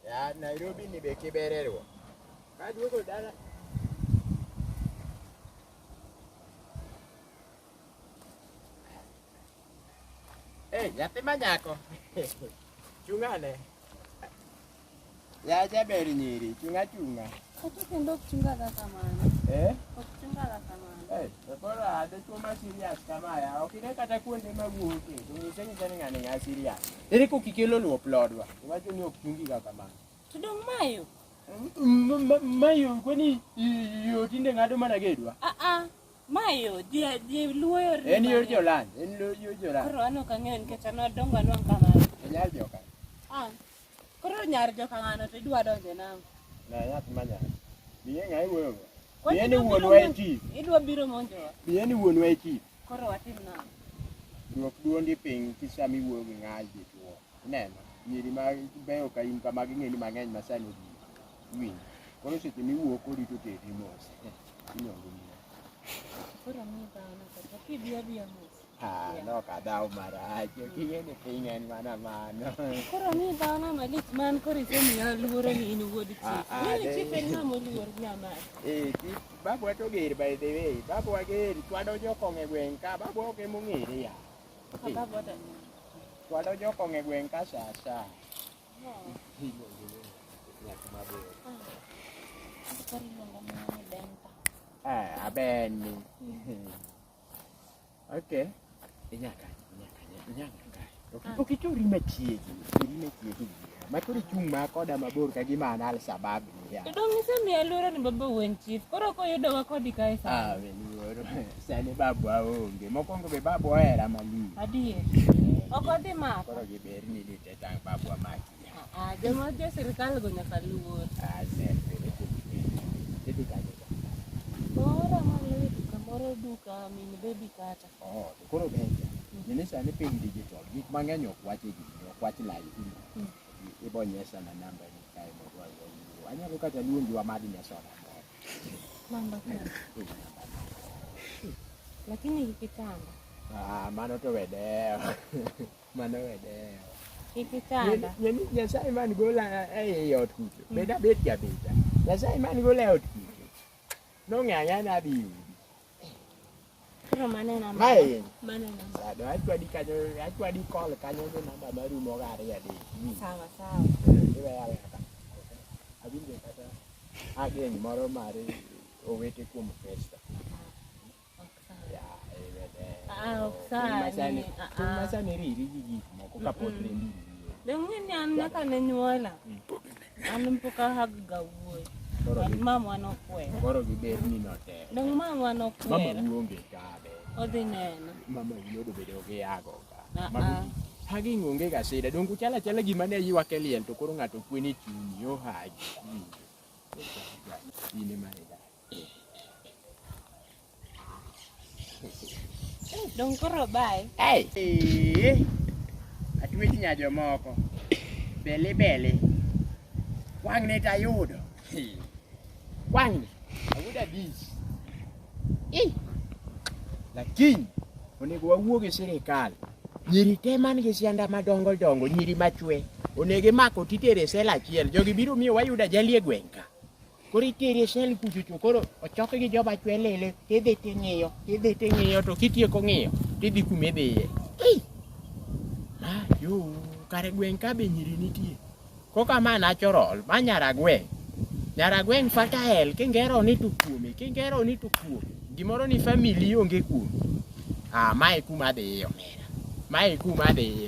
Ya Nairobi ni be kibererwa. Kaduogo dala. Eh, nyathi ma nyako. Chung'ane. Ya jaber nyiri, chunga chunga. Kata kendo ok chunga ga kamano. Eh? Ok chunga ga kamano. Eh, to koro adichuo ma serious kama ya, ok ine kata kuonde ma wuoke, to nyise nyise ni ng'ani ng'a serious. Ere koka ikelo luo plodwa, iwacho ni ok chungi ga kamano. To dong' mayo. Mayo, kwani yo tinde ng'ado mana gedwa? Ah ah. Mayo, ji ji luo yor En yor joland, en yor joland. Koro an ok ang'eyo nikech an wadongo anwang' kamano. E nyar joka. Ah. Koro nyar joka ng'ano to idwa donje nang'o? Na nyathi ma nyar. Biye ng'a iwuoyogo? Kwani Biye ni idwa biro wuonwa e mon- chief. Idwa biro monjowa. Biye ni wuonwa e chief. Koro watim nang'o? Duok duondi piny kisama iwuoyo gi ng'a dichuo. Ineno? Nyiri ma beyo ka in kama ging'e ni mang'eny ma sani obiro. Iwinjo? Koro seche miwuoyo kodi to terri mos. Iluongo ni. Koro mi dhano kata kibi abiya mos. Ah, nok adhaw marach. Ok ing'e ni piny en mana mano. Koro mi dhano malich man koro isemiya luoro ni in wuod chief. Ah, ah, Ng'eni de- chief en ng'ama oluor nyamar. Eh, chief, babwa to ger by the way. Babwa ger, chwado jokong'o e gweng' ka. Babwa ok ema ong'ere ya. Ka babwa to Chwado jokong'o e gweng' ka sa sa. No. Iluongo ni nyathi maber. Ah. Koro iluongo mana ni Benta. Eh, abeni. Okay. Inyaka, inyaka, inyaka. Ok ichori machiegni, chori machiegni. Ma koro ichung' ma koda mabor ka gima an Al Shabab ni ya. To dong' isemiya luoro ni baba wuon chief. Koro koyudowa kodi kae Ah, sani. we luoro. Sani babwa onge. Mokwongo be babwa ohera malich. Adier. Ok odhi mako. Koro giberni ni te tang' babwa maki. Ah, joma jo sirkal go nyaka luor. Ah, sel bende idhi kanye ka? Moro maloyo duka moro duka min baby kata. Oh, to koro benja. Nini sani piny digital, gik mang'eny ok wach e gini, ok wach live. Ibo nyesa na namba ni kae mondo wawuo. Anyalo kata luongi wamadh ne soda moro. Namba ka. Eh, namba. Lakini kik ichanda. Ah, mano to wedewo. Mano wedewo. Kik ichanda. Nyeni Nyasaye man gola e ot kucho. Bed abet jabeta. Nyasaye man gola e ot kucho. Nong'e ang'e ni adhi yudi. Koro mano e namba. Mae Mano e namba. Sado achwadi kanyo, achwadi call kanyo gi namba marumo ga ariyo adek. Sawa sawa. Iweya aweya ka. Awinjo kata ageng' moro mar owete kuom Kristo. Ok sawa. Ya, iwede. Ah, ok Piny masani, sani. Ah, piny ah. masani riri gi gik moko kapod Mm-mm. rendi nitie. Dong' ng'e ni an nyaka ne nyuola. An pok ahag ga wuoyi. Koro gi- Mamwa nokwera. Koro giberni no tek. Dong' mamwa Mama nokwera. onge ka be. Odhi neno. Mama yudo bedo gi yago ka. Ah, Mago ah. gik. Hagi onge ga sida. Donge uchalo achala gima ne ywak e liel to koro ng'ato kweni chunyi ohagi. In ema idak. Dong' koro bye. Hey! Eh, Atwech nya jomoko. Beli beli. Wang'ni tayudo. Wang'ni. Awuod abich. Ih! Lakini onego wawuo gi sirikal. Nyiri te man gi sianda madongo dongo, nyiri machwe. Onego imako titere e sel achiel. Jogi biro miyo wayudo ajali e gweng' ka. Koro itere e sel kucho cho koro ochok gi joma chwe lilo, tidhi ting'iyo, tidhi ting'iyo to kitieko ng'iyo tidhi kuma idhiye. Ei! Ma yo, kare gweng' ka be nyiri nitie. Koka ma natural, ma nyaragweng'. Nyaragweng' fertile, kingero ni to kuome, kingero ni to kuome. Gimoro ni family onge kuome. Ah, mae kuma adhiye omera. Mae kuma adhiye.